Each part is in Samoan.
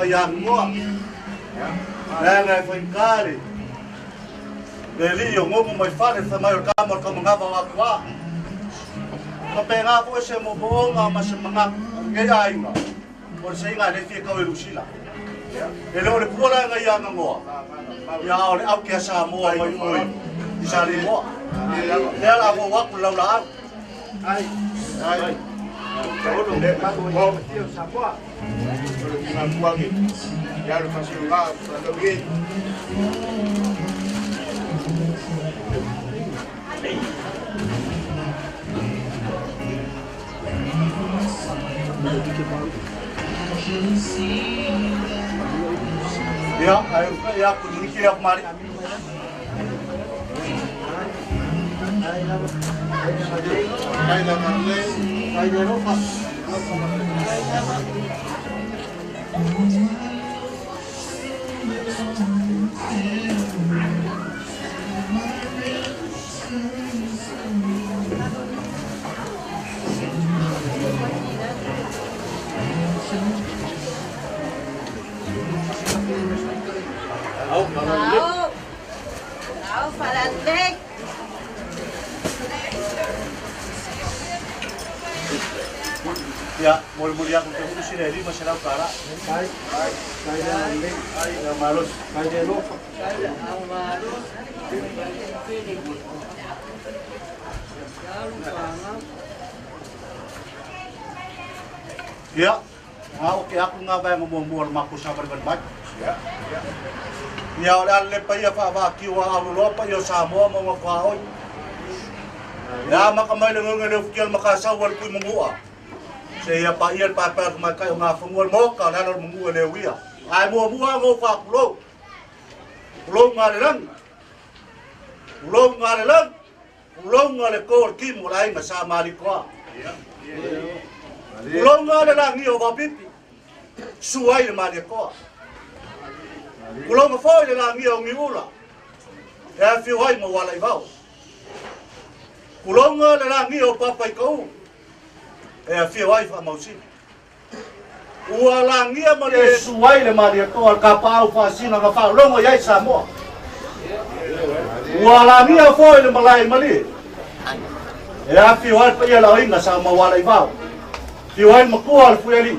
Ia Agoa, leaga e faigata le le alii o gogo mai fale fai mai o le tama o le taumagava o Atuā. Faapena foi se moomooga ma se manatu o lenei aiga o le seiga e le fia tau e Lusila. E le o le pua la ia Aganoa, ia a o le aute a Samoa mai o i Salimoa. Lea la fou atu le laulaau. Ai, ai. Ia, ai ia ku niki ia mari. Au, au, falalei. Ia, molimoli aku te ulu sila e 500 tala. Ia malosi. Ia, ngā o ke aku ngā vaenga muamua o le makou savalivali mai. Ia o le ale le paia faavaakiu a aululoa paia o Samoa ma ona tuaoi. Ia maka mai le goga le ufutia o le makasau a le Tuimanua. Se ia paia le paepae o le tamaitai o Gafanua le Maota o le ala o le manu e le uia. Ae muamua go faapulou. Pulou ngā le lagi. Pulou ngā le lagi. Pulou ngā le kō o le timu o le aiga Sa Malikoa. Pulou ngā le lagi o Vapipi. Sua ai le Maliekoa. Pulou ngā foi le lagi o Ngiula. E afio ai ma wala i vao. Pulou ngā le lagi o Papa i Kau. E afio ai whaamausini. Ua lagia ma le suai le Malietoa le kapaau faasina na faalogo i ai Samoa. Ua lagia foi le malae i Malie. E afio ai le paia le aoiga sa mauala i vao. Afio ai le matua o le Fuialii,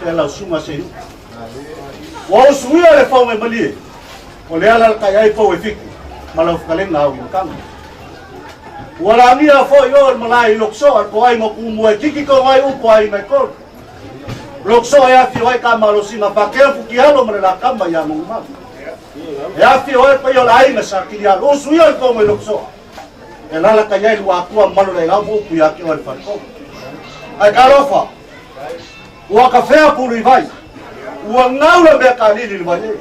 te lau suga se iu. Ua usuia le faoga i Malie, o le ala le kai ai pou e fitu, ma lau whakalenga au i makanga. Ua lagia foi o le malae i Loksoa, le toai mo kumua e kiki ko ngai upo ai mai kolu. Loksoa e afio ai ka malosina pakea fuki alo ma le lakama ia ngongu E afio ai paia o le aiga sa kili alo, usuia le faoga i Loksoa. E lala kai ai lua atua malo le lau mo upu ia ke o le wharekou. Ai ka alofa, ua ka whea pulu i vai, ua ngaula mea ka lili le vai e.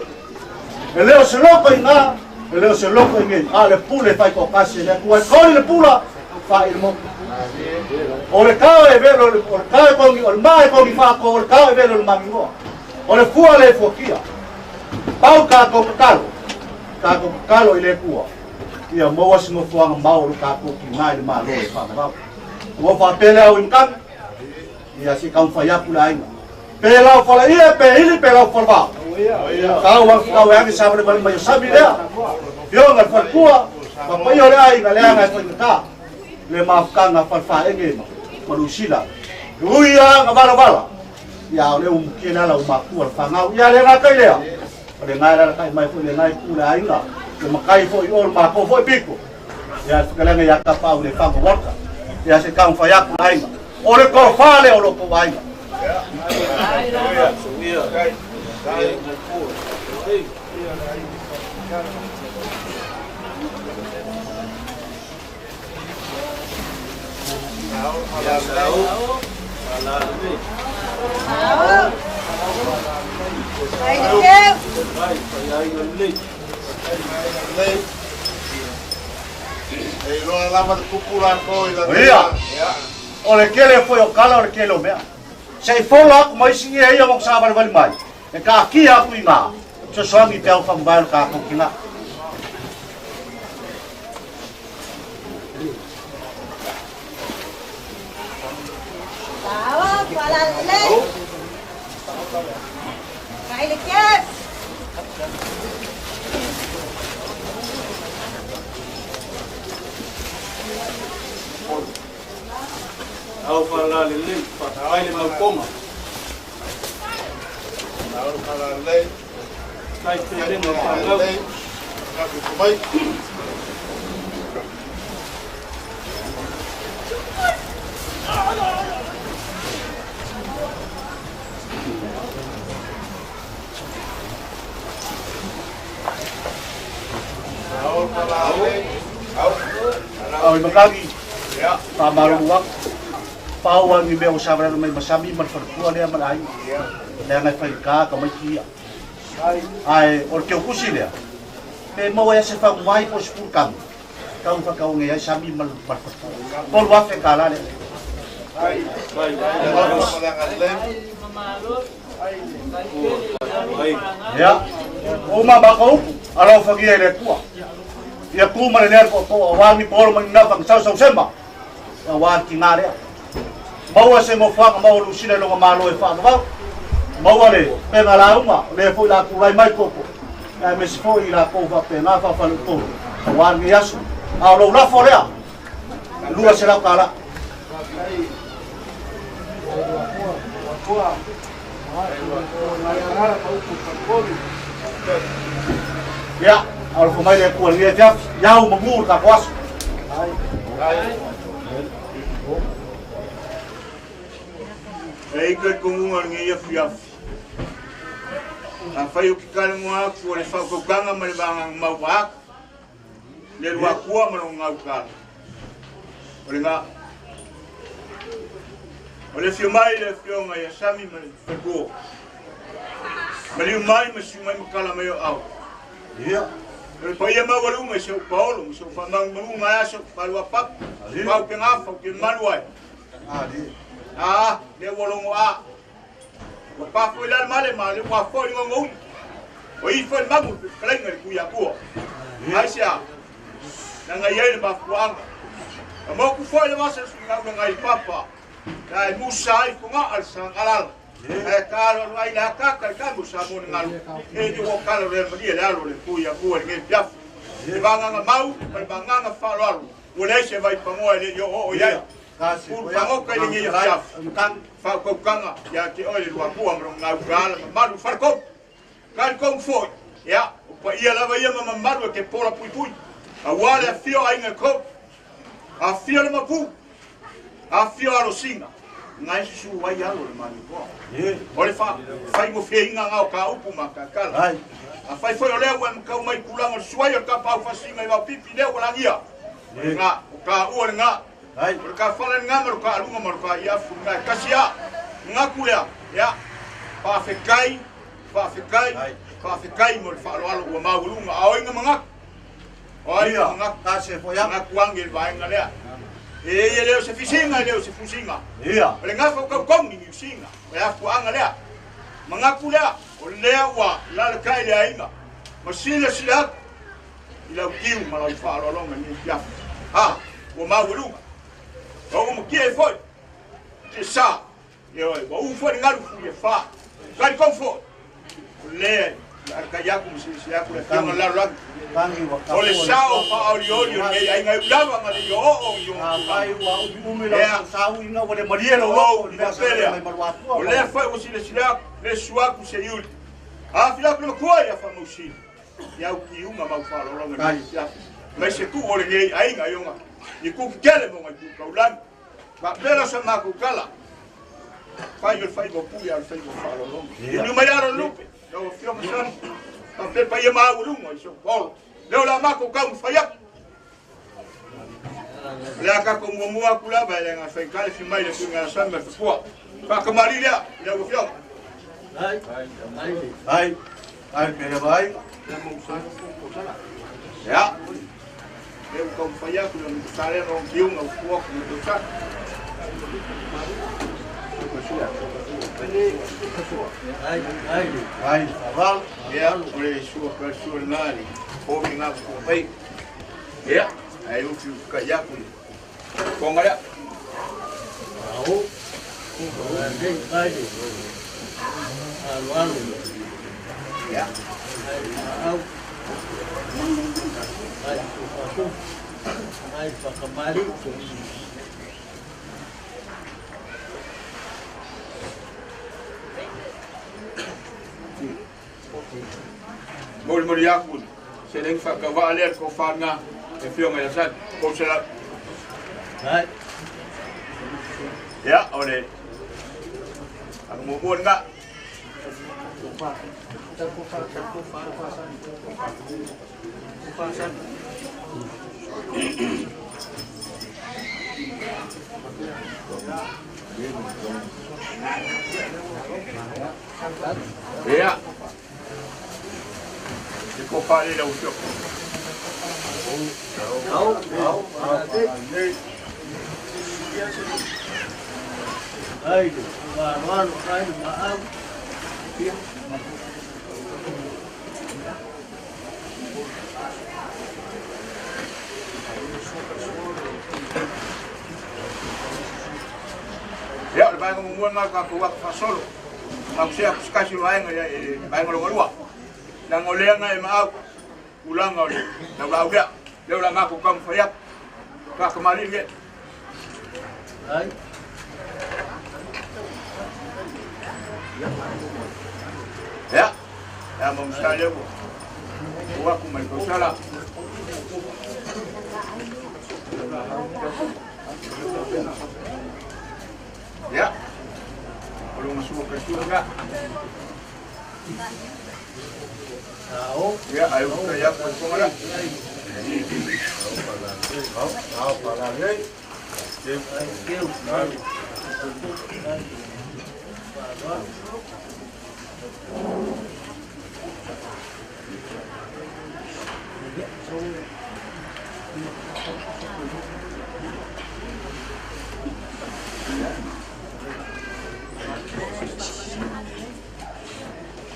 E leo se loko i ngā, e leo se loko i ngei, a le pule whai ko kasi le atua e kori le pula, wha i le moku. O le kao e velo, o le kao e kongi, o le maa e kongi whaako, o le kao e velo le mangingoa. O le fua le fuakia. Pau kākou kakalo, kākou kakalo i le kua. Ia maua si ngofuanga mau o le kākou ki ngā i le malo e whangarau. Mo whapele au i mkami, ia si kau whai aku le ainga. Pe lau whala ia, pe ili, pe lau whala vao. Kau ang kau e angi sa wale wale mai o sami lea. Fionga le whalekua, ma pai o le aiga le anga e whaingata. Le mafukanga whalwha enge ma, ma Lusila. Ui a nga wala wala. Ia o le umukia le ala o makua le whangau. Ia le ngā kai lea. O le ngai rara kai mai foi le ngai ku le aiga. Le makai foi o le mako foi piko. Ia whakalanga ia ka pau le whanga waka. Ia se kau whai aku le aiga. O le ko whale o loko aiga. E iloa lava le kupu lakou i la Ia. O le kele foi o kala o le kele o mea. Se i folo aku mai si ia ia mo sa vale mai. E ka ki aku i ngā. So soangi te au whambae o ka ki ngā. Au, falalei. Tai le Kev. Au whala le le, whakaai le maukoma. Au whala le. Tai te le mau whanau. Ngaku kumai. Au whala le. Au. Au i makagi. Whamaru aku. Pau ni mea o sawara mai masami ma farfua lea ma ai. Lea ngai whai ka ka mai kia. Ai, o ke kusi lea. Pe mau ai se fa mai po spul kam. Kau whakau ngai ai sami ma farfua. Polu afe ka la lea. Ai. Ia. O ma ba kau ala whangia le kua. Ia ku ma le lea ko to wa ni polo mai na whang sau sau sema. Ia wa ki ngā lea. Maua se ngofuanga maua lusile longa malo e whanau. Maua le penga la unga, le fo la kurai mai koko. E me se fo i la kou wha pena wha whalu tō. Wa ngi asu. A lo la fo lea. Lua se lau kala. Ia, a lo mai le kua le tia, iau mangu ka koasu. E ika kongunga ngi ia fiafi. A whai o ki kare mua aku o le whaukokanga ma le vanga mau aku. Le lua kua ma lo ngau kala. O le ngā. O le fio mai le fionga ia sami ma le whakua. Ma liu mai ma siu mai makala mai o au. Ia. O le paia mau alunga i seu paolo, ma seu whamau manunga aso, palua papu. Pau ke ngafa, ke malu ai. Ah, le wolongo a. Wa pa foi la male ma le wa foi ngo. O i foi mamu kalenga ku ya ku. Ai sia. Na ngai ai le mafuanga. A mo ku foi le masa su nga ngai papa. Dai musa ai ko nga al sang alal. E ka lo ai la ka ka ka musa mo ngalu. E ni wo kala le mali le alo le ku ya ku le piaf. Le banga nga mau, le banga nga fa lo alo. O le se vai pa mo le yo o ya. Pangoka i lengi ia whakaukanga ia te oe le luapua ma ngau kala ma malu wharkou. Kari kou foi. Ia, o pa ia lava ia ma mamalu e ke pola pui pui. A wale a fio a inga kou. A fio le mapu. A fio alo singa. Ngai susu wai alo le mani koa. O le whai mo fia inga ngau ka upu ma ka kala. A whai foi o lea ua makau mai kulanga o suai o ka pau whasinga i wau pipi lea ua langia. Ngā, o ka ua le ngā. O le ka whala ngā maru ka alunga maru ka ia fu ngā kasi a ngā kulea ia whawhekai whawhekai whawhekai mo le whaaloalo ua maualunga a oinga mangaku o ainga mangaku ngā kuange le vaenga lea e ia leo se fisinga leo se fusinga o le ngā whakaukauni ni usinga o le afuanga lea mangaku lea o lea ua lalakai le ainga ma sila sila atu i lau kiu ma lau whaaloalonga ni piafu ha ua maualunga o mo kia e foi te sa e oi wa u foi ngalu fu e fa kai kon fo le ka ya ku si ya ku le ka la la o le sa o fa o yo yo ne ai ngai lava nga le yo o yo ai wa u mi la sa u inga wa le marie lo o o le fa o si le sila le sua ku se yul a fila ku ko ya fa mo si ya u ki unga ma fa lo lo ngai mai se ku o le ngai ai ngai yo i ku kele mo ngai ku kaulan ma pela sa ma ku kala fai o fai mo pu ya fai mo fa lo lo ni mai aro lupe no fio mo san pa pe pa ia ma ulunga i so polo leo la ma ku ka fai ya le ka ko mo mo ku la ba le nga fai kale fi mai le ku nga sa ma fu pa ka mari le le go fio ai ai ai pe le vai ya eu kau fai aku le sare no kiu no fu ku no sa ai ai ai aval ya o le sua ka sua nali o mi nga ku pai ya ai u fi ka ya ku ko nga ya au ai ai alu alu Ia. Au. Ai fasu. Ai fakamali. Moli moli aku. Se leng fa ka va le ko fa nga e fio ngai sa ko se la. Ai. Ia ole. Aku mo mo nga. Ia. E ko fa le lau fio. Au, au, ai, ma ai, ma au. Ia, le vaega muamua lena tatou atu faasolo. Au sea kusikasi o vaega ia e vaega lona lua. Leaga o lea na e maau tulaga o le laulaau lea. Lea o le a matou taumafai atu. Faatamalii le. Ai. Ia, ia ma musa lea ua. Ua atu mai tausala. Ia. O lo masua ka sua nga. Ao. Ia, ai o ka ia ko ko la. Au, au, para lei. Ai keu. Ai.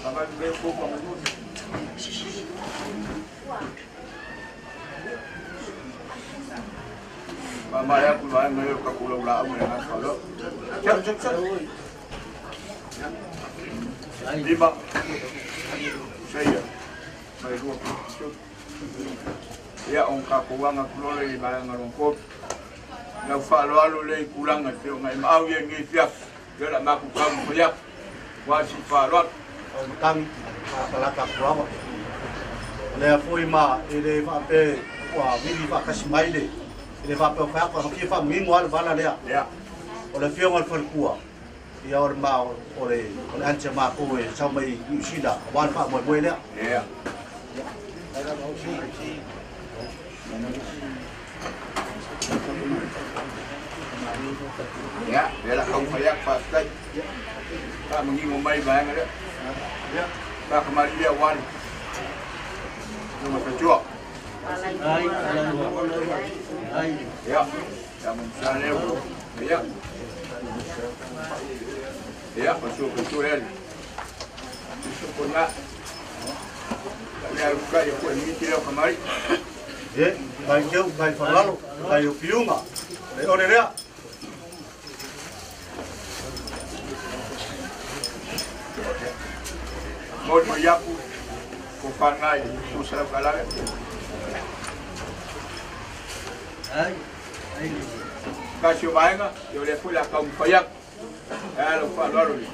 Baba be ko ko mo. Mama ya ku la ngai ka ku la au le na lo. Chak chak chak. Lima. Seia. Mai lua. Ia on ka ko wanga ku lole i vaega lona ko. Lau faaaloalo lea i kulaga e pei ona e maau ia lenei fiafi. Ia o le a matou taumafai atu. Ua si faaaloalo. O matagi fatalata kulawa. O lea foi ma e le faape ua vili faatasi mai le e le faapea o fai atu a fia faamanino lava le vala lea. Ia. O le afioga i le falekua, ia o le ma o le o le aunty a matou e sau mai Niu Sila aua le faamoemoe lea. Ia. Ia, lea o le a taumafai atu faafetai. Faamanino mai le vaega lea. Ia, faatamalii lea aua le afioga i le faletua. Ai, ai. Ia, ia ma musa lea ua. Ia. Ia, o le sua faletua lea le. Uso na. Lea alu kai ia koe miti lea o kamari. E, mai keu, mai whalalo, mai o piunga, le ore lea. Moli mo iaku, ko whangai, ko salau kalale. Ai, ai. Kasi o vaega, ia o lea foi le a taumafai atu. Ae lau faaaloalo le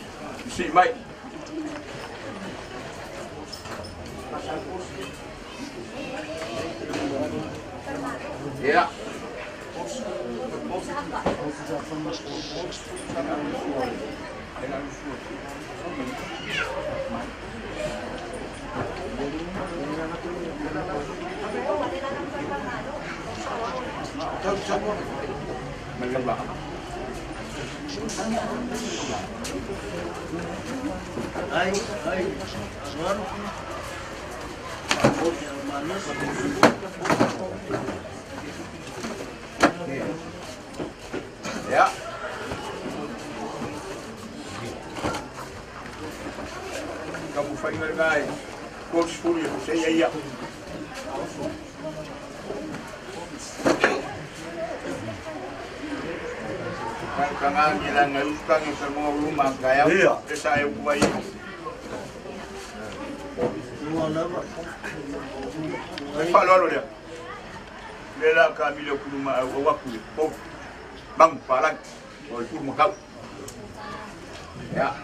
sii mai. Ia. Ai, ai. Agora. Ia. Taumafaiga lena e 30 ia seia ia. Tanga ni la ngai usutangi sa mo luma ka ya. Ia. E sa e uku ai. E faaaloalo lea. Lea la ka mile o kuluma au au aku le pou. Mangu palagi. O le pulu makau. Ia.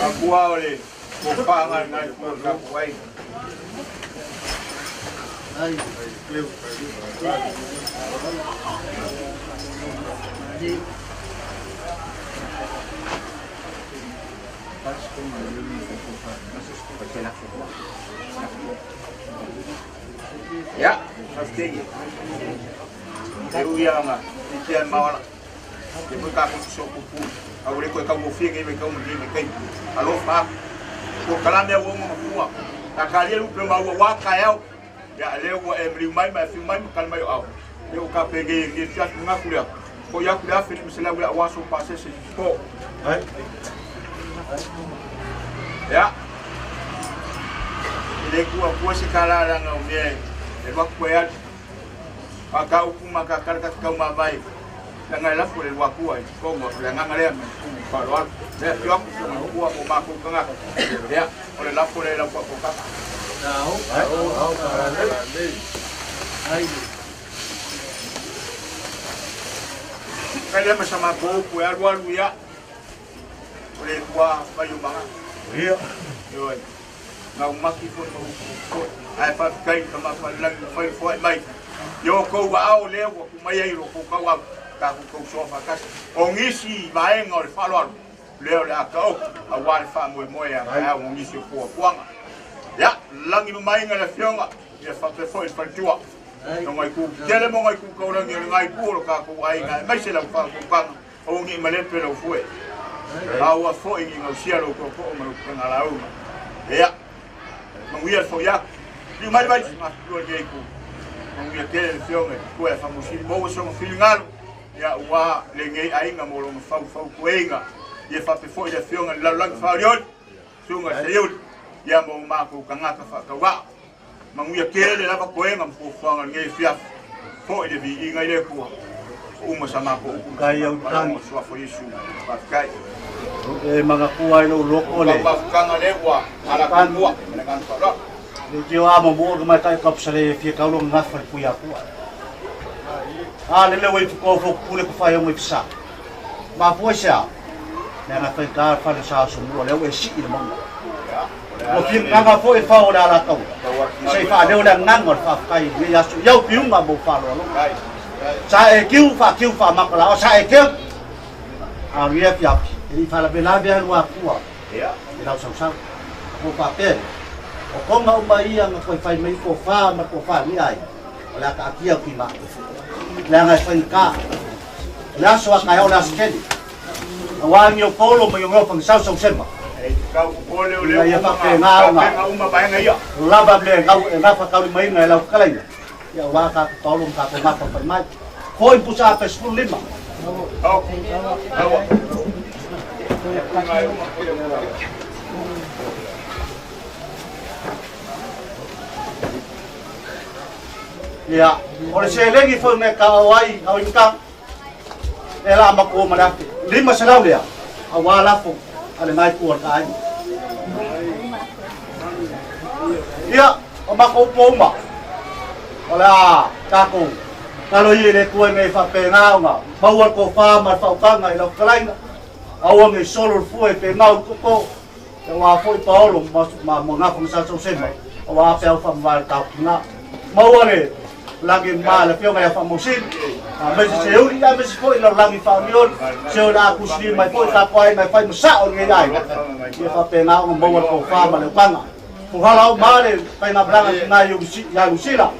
Akua o le kopaga nai ko ka kuai. Ia, faafetai. E ui aga i tia maola. E foi ka ku so ku ku. Au le ko ka mo fie ngai ka mo ni mai. Alofa. Ko kala me wo mo fua. Ta ka le lu pe ma wa ka yao. Ya le wo e mri mai mai fi mai kal mai au. Le o ka pe ge ge fia nga ku le. Ko ya ku le fi mi se la wa so passe se ko. Ai. Ya. Le ku a ku se kala la nga o me. E wa ku ya. A ka upu ma ka kala ka kau ma vai. La ngai la fo le wa ku ai. Ko mo le nga le me ku pa lo. Le fi ku fi ma ku mo ma ku ka nga. Ya, o le la fo le la ku ku ka. Ka le ma sa ma ko ku ya lu alu ya. O le kua mai o manga. Ia. Oi. Ngau maki fo mo ku. Ai fa kai ka ma fa lang fai fo mai. Yo ko wa au le wa ku mai ai ro ko ka wa ka ku ko so fa kasi. O ngisi vaenga o le faaaloalo. Lea o le aka o a wa le faamoemoe a a o ngisi o fuafuaga. Ia, lagi mamaiga le afioga, ia faapea foi le faletua. O ngai ku tele mo ngai ku kaulagi o le ngai ku o lo kākou aiga e maise lau faakaukaga o ngi malepe lau fue. A ua foi ngi gausia lou tootoo ma lou pegalauga. Ia, manuia le foi aku. Liu mai mai matua le ku. Manuia tele le afioga i kua e faamausili maua soga filigalo. Ia ua lenei aiga mo lona faufautuega. Ia faapea foi le afioga i le lalolagi faaolioli. Suga seiuli. Ia mo mākou tagata faatauaa. Manuia tele lava koega ma fuafuaga lenei fiafi. Foi le viiga i le Atua. Uma sa mākou upu. Kai au tangi. Suafa Iesu. Faafetai. E mangatua ai lou loko le. Faafutaga le ua ala kumua. Ma le agaga faaaloalo. Le tio a mo mo mai tai ka psale fia kaulo ngafa le puia kua. A le le wei ko fo pule ko fai o mai psa. Ma foi se a. Le nga fai ka fa le sa so mo le e si i le manga. O fi nga fo e fa o la la kau. Se fa le o le nganga o fa kai ni ya su yau piunga mo fa lo lo. Sa e kiu fa makala o sa e kiu. A ria fia. E fa la bela bela lua kua. Ia. E lau sau sau. Ko fa pe. O konga o mai ia nga koe whai mai ko wha ma ko wha ni ai. O le aka akia ki ma. Le anga e whai ka. O le aso a kai o le aso keni. A wāngi o Paulo mai o ngau whangi sau sau sema. E kau ko le o le. Ia faapea ngā o ngā. Nga uma vaenga ia. Lava le ngau e ngā whakauri mai ngai lau kalaina. Ia wā ka Paulo ma ka ko ngā whawhai mai. Koi pusa a pe 15. Au. Au. Ia, o le selegi foi me ka o ai au inka. E la ma ko ma la. Lima selau lea. A wa la fo ale ngai ku ka ai. Ia, o ma ko po ma. O la ka ko. Ka lo i le ku me fa pe nga nga. Maua ko fa ma fa ka ngai lo kalaina. Au ngi solo fu e pe ngau ko ko. E wa foi Paolo ma ma nga fa sa so sema. O wa pe au fa ma ka nga. Maua le lagi ma le fio ngai fa mosin. A me se uri a me se foi lo lagi fa mion. Se o la ku sli mai foi ka kwai mai fai masa o ngai ai. Ia fa pe nga o maua ko fa ma le panga. Ko hala o ma le kai na blanga na yu si ya lu sila.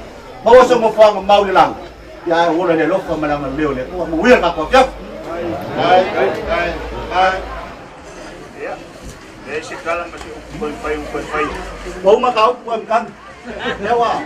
Maua so mo fa mau le lang. Ia o le lo fa ma la leo le ko mo wi ka ko fia. Ai, ai, ai. Ia. E se kala ma se upu fai upu fai. Mo ma ka upu kan. Lewa.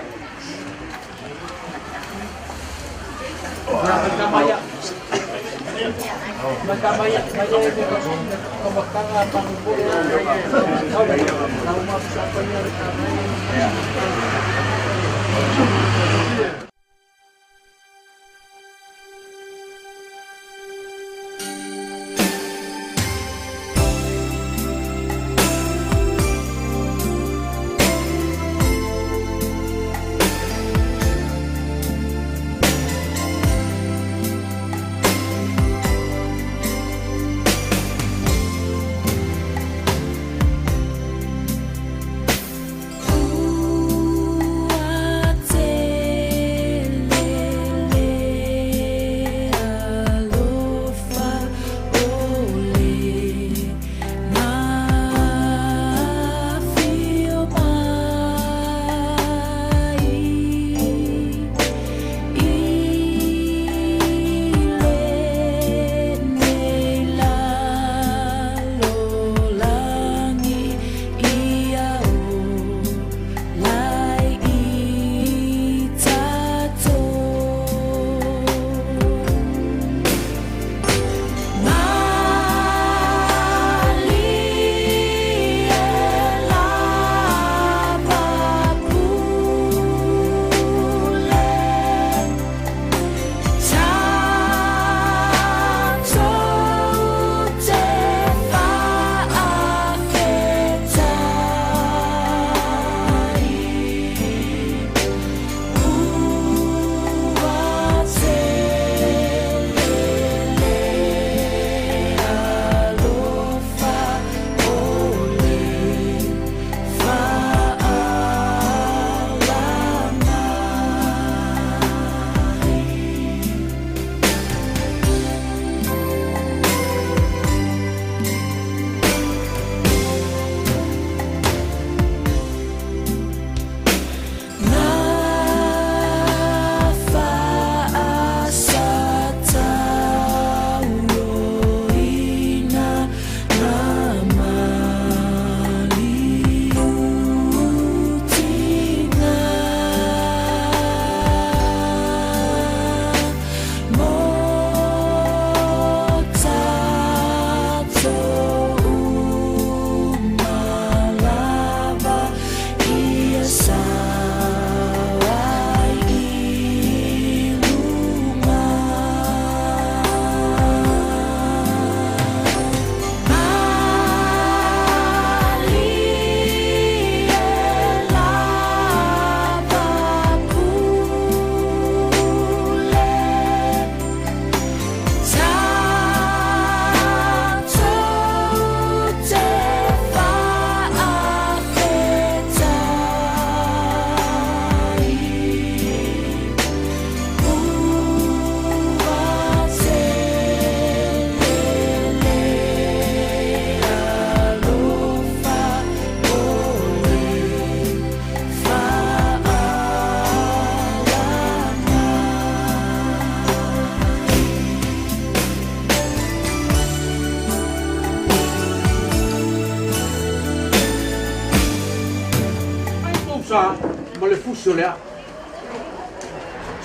Sa ma le fusi o le a.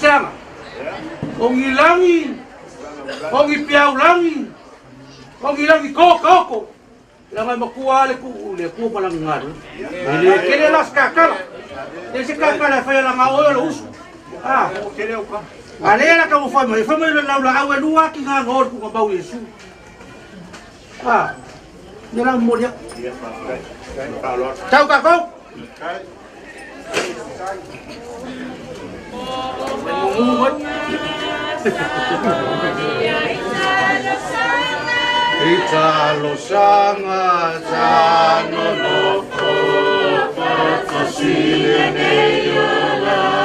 Seaga, o gilagi, o gi piaulagi, o gilagi kokaoko, laga e makua a le kuʻu le akua ma lana galuega. E le tele la se kakala, e se kakala e fai alaga oe o le uso. A, a lea la taumafai mai, fai mai le laulaau e lua ati gaga o le tuugamau Iesu. A, ia la momoli atu. Tau tatou. I talosaga sa nonofo faatasi lenei olaga.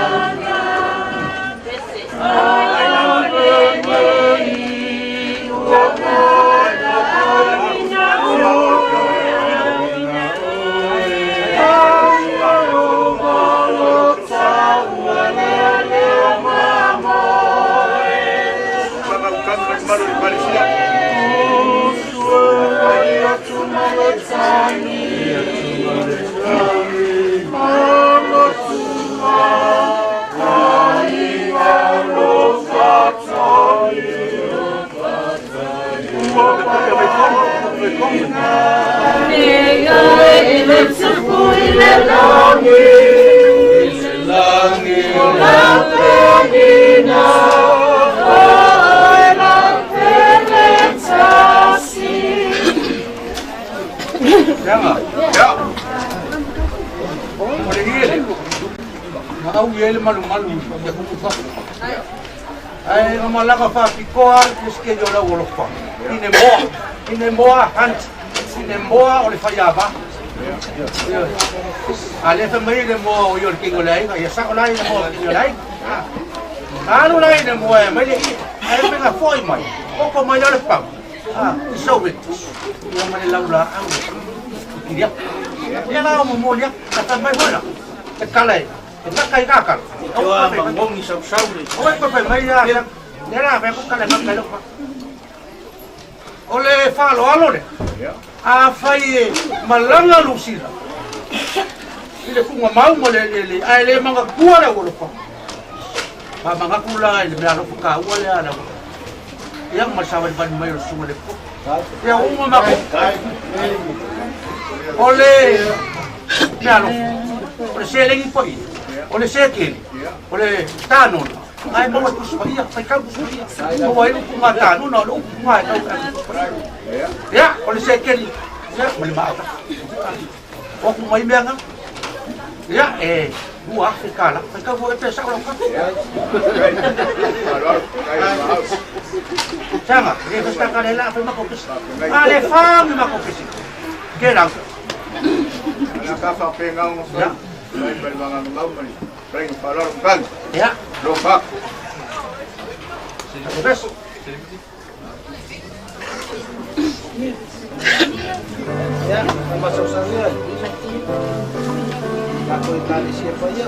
Tiaga. O le iele. Na au i le malumalu ia kuku fafo. Ae o malaga faapitoa le schedule o lau alofa. Ine moa, ine moa hunt, ine moa o le faiava. A le fa mai le moa o ia o le kingo le aiga, ia sao la ine moa o le kingo le aiga. Alu la ine moa e mai le ia, ae penga foi mai, oko mai le pau. Iso it. Ia ma le lau la au. Kiria. Ia la o mo lia, ka mai hola. Te kala e. E taka i kakala. Oa mangongi sau sau le. O e koe mai ia, le la ve ko kala mai lo. O le falo alo le. A fai e malanga lusila. I le kunga mau ma le le le ai le manga kua le o lo pa. Pa manga kula le mea lo ka ua le ala. Ia ma sa wali mai o sunga le po. Ia uma ma ko. O le mea lo. O le selengi po i. O le sekeli. O le tanona. Ai maua tusi pa ia, fai kau tusi pa ia. O ai upu ngā tanona, o le upu ngā e kau tusi pa ia. Ia, o le sekeli. Ia, ma le maau. O ku mai mea ngā. Ia, e, ua, fai kala. Fai kau e pesa o lau ka. Sanga, e festa ka le la, fai mako pesi. A le whangi mako pesi. Ke rau. Ana ka fa penga ngo Ia. Mai mai manga mau mai. Prenga palalo kan. Ia, Lo fa. pes. Ya, masuk saya. Aku itali siapa ya?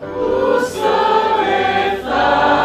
Uso e whaalo.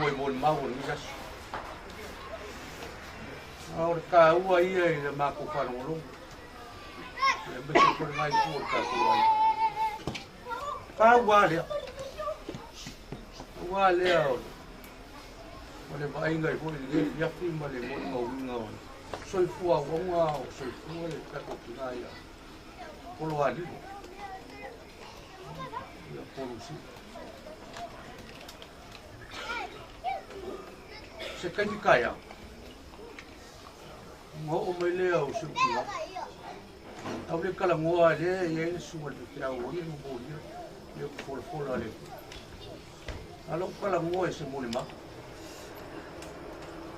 taua i molimau o lenei aso. A o le taua ia i le matou faalogologo, aemaise foi lena itu o le tatou aiga. Pau lava lea, pau lava lea o le vaaiga ai foi i lenei afiafi ma le molimauina o le soifua auauna o soifua le tatou tina ia Poloalilo, ia Polusila. Se taimi taeao, ona oo mai lea o si ou tina. Tau le talanoa lea e i ai le susuga i le faifeau o ia na molia le upu folafola a le Atua. A o lou talanoa i se molimau.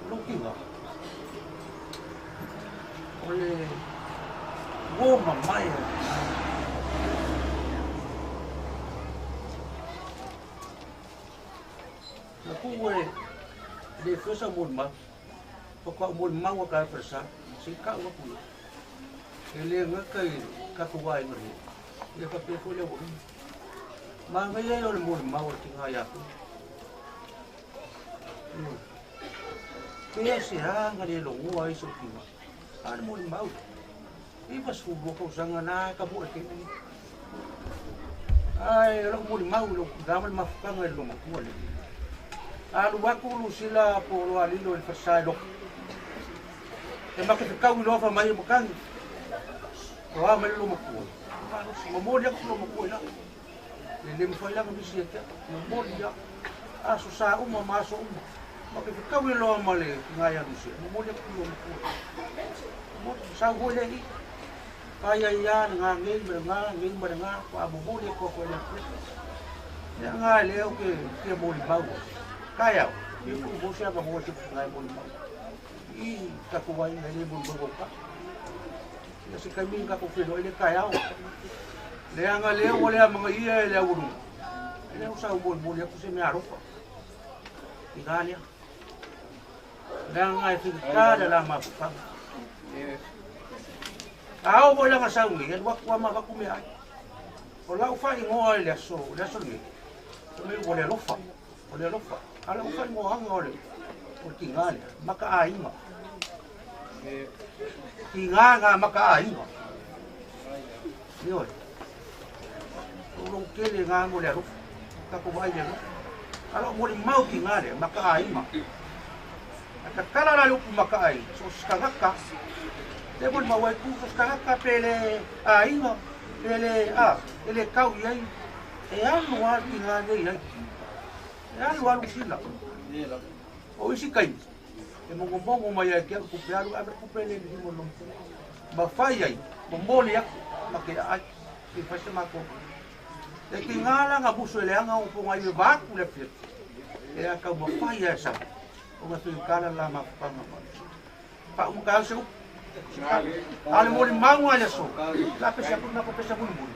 O lou tina, o le uo mamae a le tina. Na tuu e le fia sau molimau. Faatoa ou molimau atu ai falesa, se i tau atu ia. E le gata i le tatou aiga nei, ia faapea foi le aualuma. Manaia ia o le molimau a le tina ia te. Pea se a na le logoa ai sou tina. A le molimau. 92 tausaga na ka moe ke nei. Ai, o lau molimau i lou tina ma le mafutaga i le loomatua lea. Alu atu Lusila po o Loalilo i le falesa e loto. E make fekau i loa fai mai e matagi. O a mai le loomatua. Malosi, momoli atu loomatua i lalo. E le mafai la ona misi ia te au. Momoli lava. Aso sa uma ma aso uma. Make fekau i loa ma le tina ia Lusila. Momoli atu loomatua. Momoli, sau foi lea i i. Fai ai lava le gagei ma le gagei ma le ga, faatoa momoli atu atu e le Atua. Lea na lea ou te fia molimau ai. Taeao, fia tuu foi se avanoa i se tina e molimau. I tatou aiga e le molimau au tala. Ia se taimi na tatou feiloai lea taeao. Leaga lea ua le amanaia e le aualuga. Lea ua sau molimoli atu se mea alofa. Tina lea. Leaga e faigata le la mafaufau. A oo foi lana sau nei, alu atu lava ma avatu meaai. O lau faaigoa i le aso, le aso lenei, fai mai o le alofa, o le alofa. A o lau faaigoaga o le, o le tiga lea, makaaiga. Tiga na makaaiga. Ioe. O lou tele na mo le alofa. Tatou vaai i le alofa. A o lau molimau tiga lea, makaaiga. A tatala la le upu makaaiga, so o se tagata, le molimau ai tu, so o se tagata pe le aiga, pe le, a, e le tau i ai, e alu lava le tiga nei i ai. E alu lava Lusila. O isi taimi, e mogomogo mai ia te au tupe alu, ave le tupe le lima o le Ma fai ai, momoli atu, ma ke aai, se i fai se matou. E tiga la na musu e leaga o ponga i vaeatu le afiafi, e a taumafai lava e sau, ona faigata le la mafutaga ma faauma taeao se upu. A o le molimauga i le aso, la pese atu le matou pese mulimuli,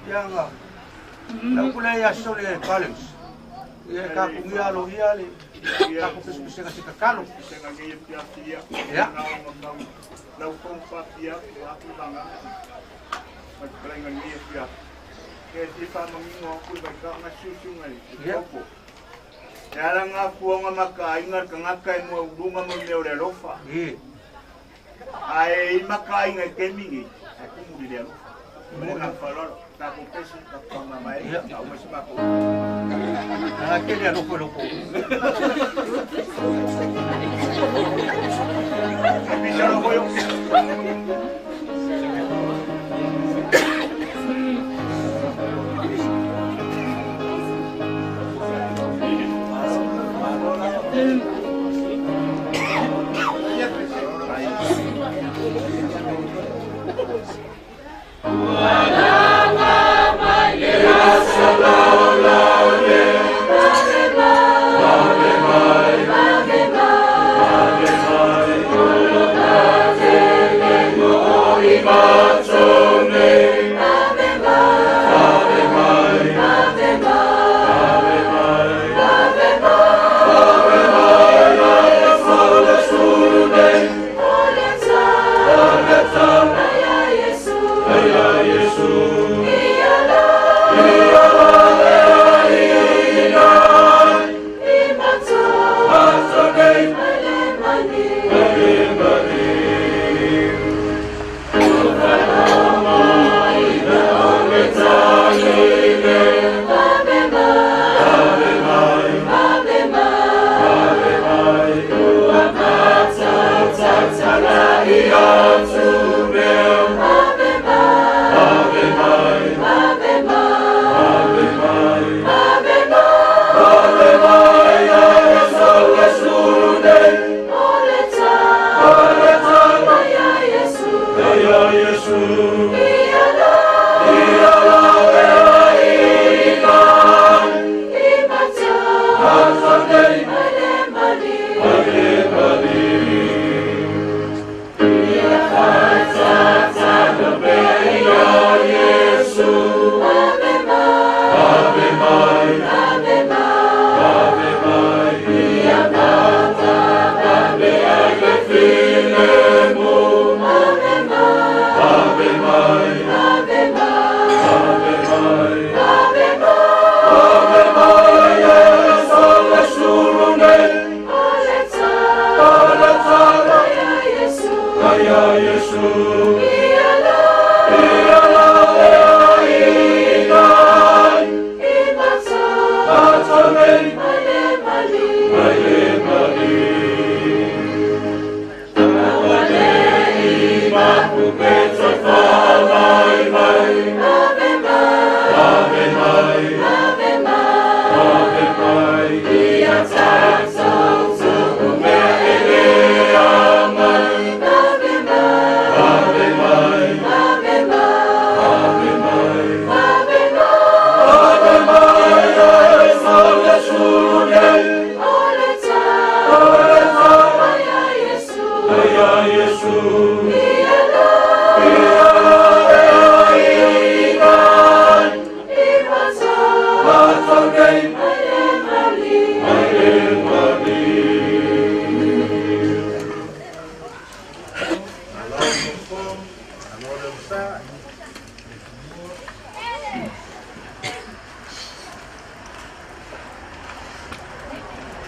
ia na le upu lea ia Sole Collins, ia e tapunia aloaia le tatou pesepesega se tatalo. Ia. Ia. E ala ngā fuaga makaaiga le tagata e muauluga mo le mea o le alofa. Ae i makaaiga i taimi nei, ae tumu i le alofa. Ma le agaga faaaloalo, tatou pese, tatou faamama ai, faauma se matou. A tele alofa i lou tou. Pisa alofa io.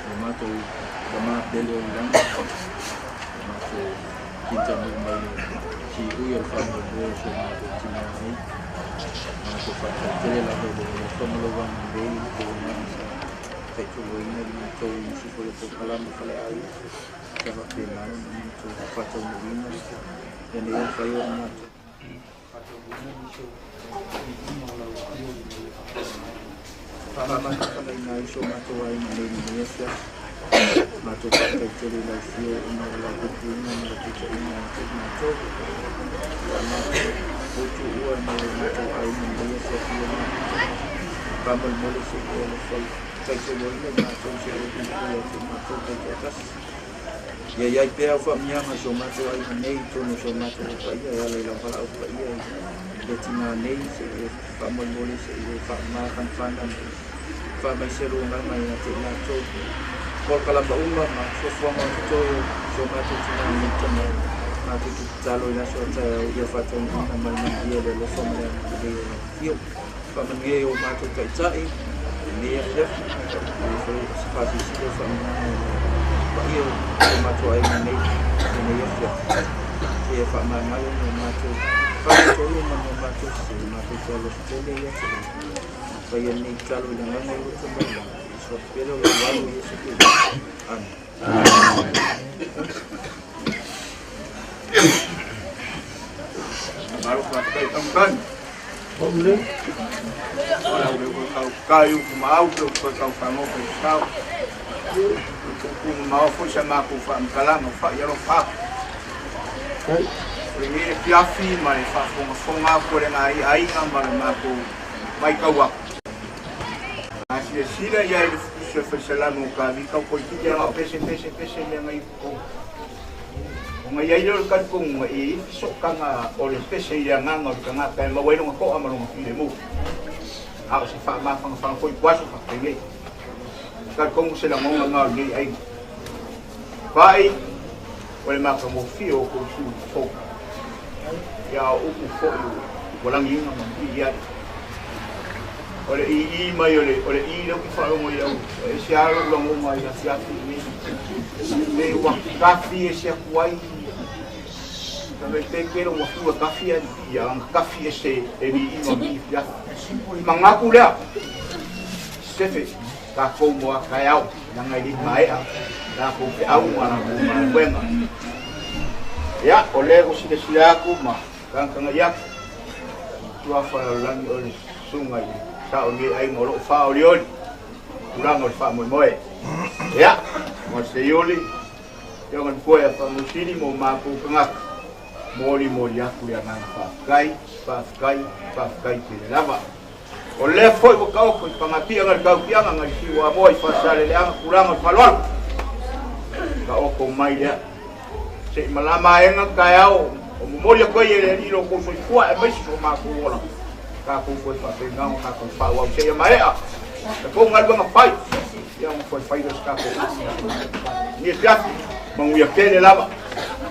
O matou tama pele o i lagi, o matou kintanuu mai le siui o le faamoemoe o si o matou tina nei. Matou faafetai tele lava i le alofa ma lou agalelei i le tulaga sa taitauina i matou i nisi foi o polokalame faleaiga sa faapena ona matou faataunuuina lenei mafai ona matou faataunuuina nisi o viiga o lau afio ina ia faapena ona faamamafatagaina ai so matou aiga nei i lenei afiafi. Matou faafetai tele i lau afio ona o lau puipuiga ma lau taitaiga ia te i matou. Ia matou tuutuua nai o matou aiga i lenei afiafi ia matou faamolemole se i e alofa taitauaina i matou se i e puipui ia te i matou taitoatasi. Ia i ai pea au faamiaga i so matou aiga nei i totonu o so matou paia e ala i lau valaau paia i le tina nei se i e faamolemole se i e faamafanafana ma faamaise lou agaga ia te i latou. Polokalama uma ma fuafuaga o totoe o so matou tina nei tama matou te tatalo i le aso a taeao ia faataunuuina ma le manuia le alofa ma le agalelei o lau afio. Faamanuia i o matou taitai i lenei afiafi, e foi se faasilasila o faamanuiaga i le paia o o matou aiga nei i lenei afiafi. Ia faamagalo ni o matou faaletonu ma ni o matou sese, matou te alofa tele ia te oe. Faia lenei tatalo i le agaga o loto mai lagi, i le suafa pele o lou Alo Iesu Keriso. Amene. Malo faafetai tautani. O lau le kau kai upu ma au pe upu kau whangofa i sao. O tupu ma au foi sa mākou whaamkalanga o wha i alofa aku. O le ngere fiafi ma le whaafongafonga aku o le ngā i aiga ma le mākou mai kau aku. A silasila i ai le futusi o le faisalama o Kavika o koititi a ngao pese pese pese mea ngai o o ngai ai lea o le talitonuga e i ai fesootanga o le pese i le agaga o le tagata e maua ai lona to'a ma lona filemu. A o se faamafagafana foi i aso faapenei. Talitonu se lagona na o lenei aiga. Pa'i o le matagofie o outou sui fou. Ia o upu foi ua lagiina ma pili ai. O le ii mai o le, o le ii lea ou te faalogo i au, e ese lava lou lagona i afiafi nei. Pe ua tafi ese atu ai, fai mai pe tele ua fua tafi ae ia ana tafi ese e liiga o lenei afiafi. Manatu lea, Sefe, tatou mo a taeao, leaga e le i maea latou feau ma latou galuega. Ia, o lea ua silasila atu ma tagatagai atu, suafa o le lalolagi o le susuga i le sao o lenei aiga o lo o faaolioli tulaga o le faamoemoe. Ia, mo se iuli, Afioga i le Matua ia Faamasini mo matou tagata, molimoli atu le agaga faafetai, faafetai, faafetai tele lava. O lea foi ua taoto i pagatia le tautiaga nai Siuamoa i Faasaleleaga tulaga o le faaaloalo. Taoto mai lea. Se i malama aega taeao o momoli atu ai e le Alii lo outou soifua aemaise so matou ola. Tatou toe faapena ona tatou faaauau seia maea la tou galuega fai. Ia ona toe fai lea o se tatou Ni afiafi, manuia tele lava.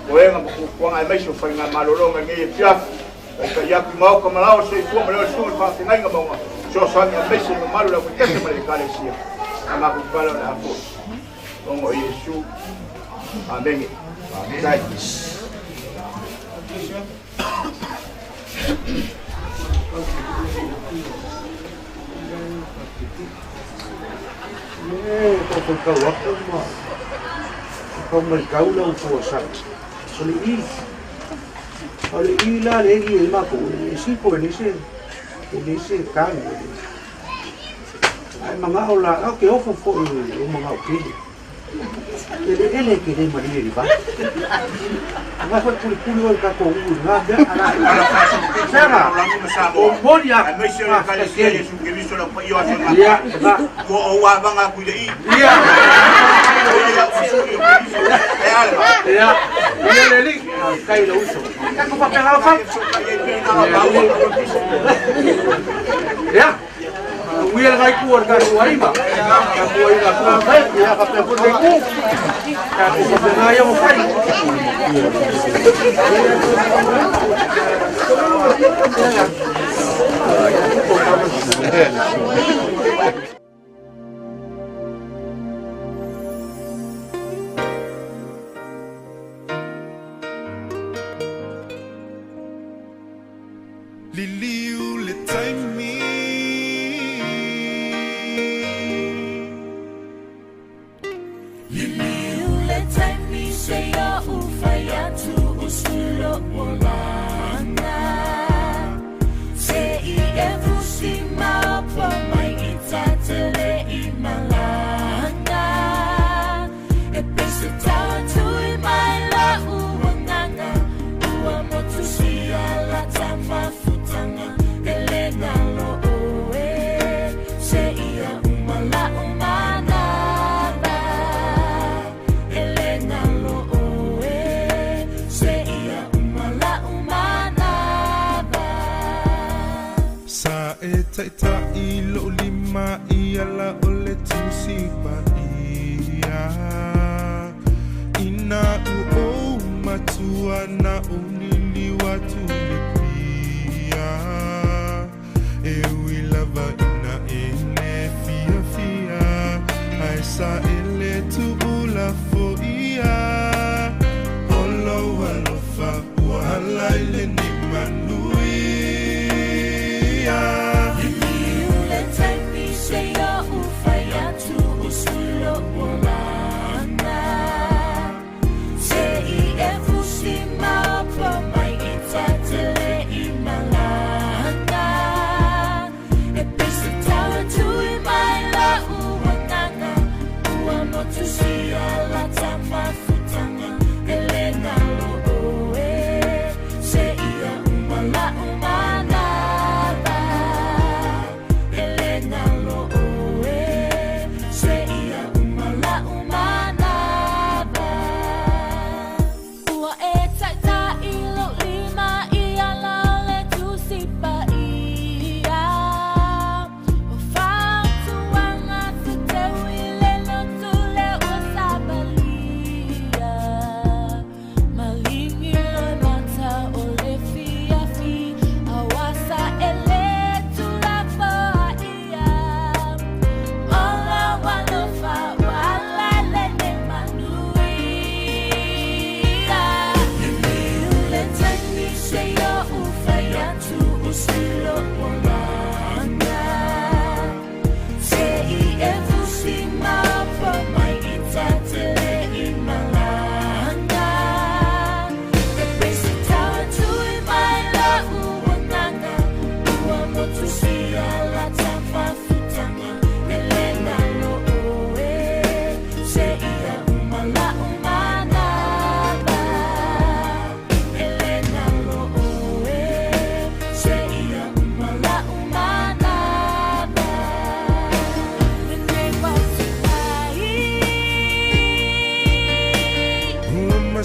Toega ma fuafuaga aemaise o faigamalologa i lenei afiafi. Taitai atu i maota ma lao o le soifua ma le ola susuga i le faafeagaiga ma ona fesoasoani aemaise le mamalu o le aufaitasi ma le Ekalesia. A matou tala o le a foi. Ona o Iesu. Amene. Faafetai. E taufau aku ma tau matau lau fuasaga. O le i, o le i la le i e matou, e sipo e leai se, e leai se tagi. Ae manao la, au ke ofo foi o manao tele. Eleele e te le malie i le vai. Agai foi pulipuli oe i tatou ulu i lena mea. Sera, o moni a. Aemaise o le Ekalesia Iesu Keriso lau paia o aso e Ia, na. Ua ou avaga atu i le i. Ia. O ia o masuli o Keriso. E ale ma. Ia, ia le alii. Faafetai i lou uso. Tatou faapena o fai. Ia. Uia le itu o le tatou aiga. Tatou aiga fai, ia faapea foi le itu. Tatou faapena ia ma fai. Liliu le taimi. Liliu le taimi seia ou fai atu usu lou olaga. Se i e fusi maopo mai i ta te le i malaga. E pei se taua tui mai la'u agaga, ua motusia la ta mafutaga, e le galo ʻoe, seia uma la'u manava. E le galo ʻoe, seia uma la'u manava. Sa e taita'i lo'u lima i ala o le Tusi Paia. Ina ua ou matua na ou liliu atu i le pia. E ui lava ina e le fiafia, ae sa e le tuulafoia. O lou alofa ua ala i lenei manuia. Liliu le taimi seia ou fai atu usu lou olaga. Se i e fusi maopo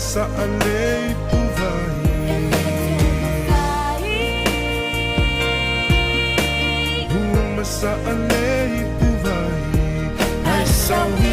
masaʻalei puvai. Ua masaʻalei puvai. Ai sauiaga.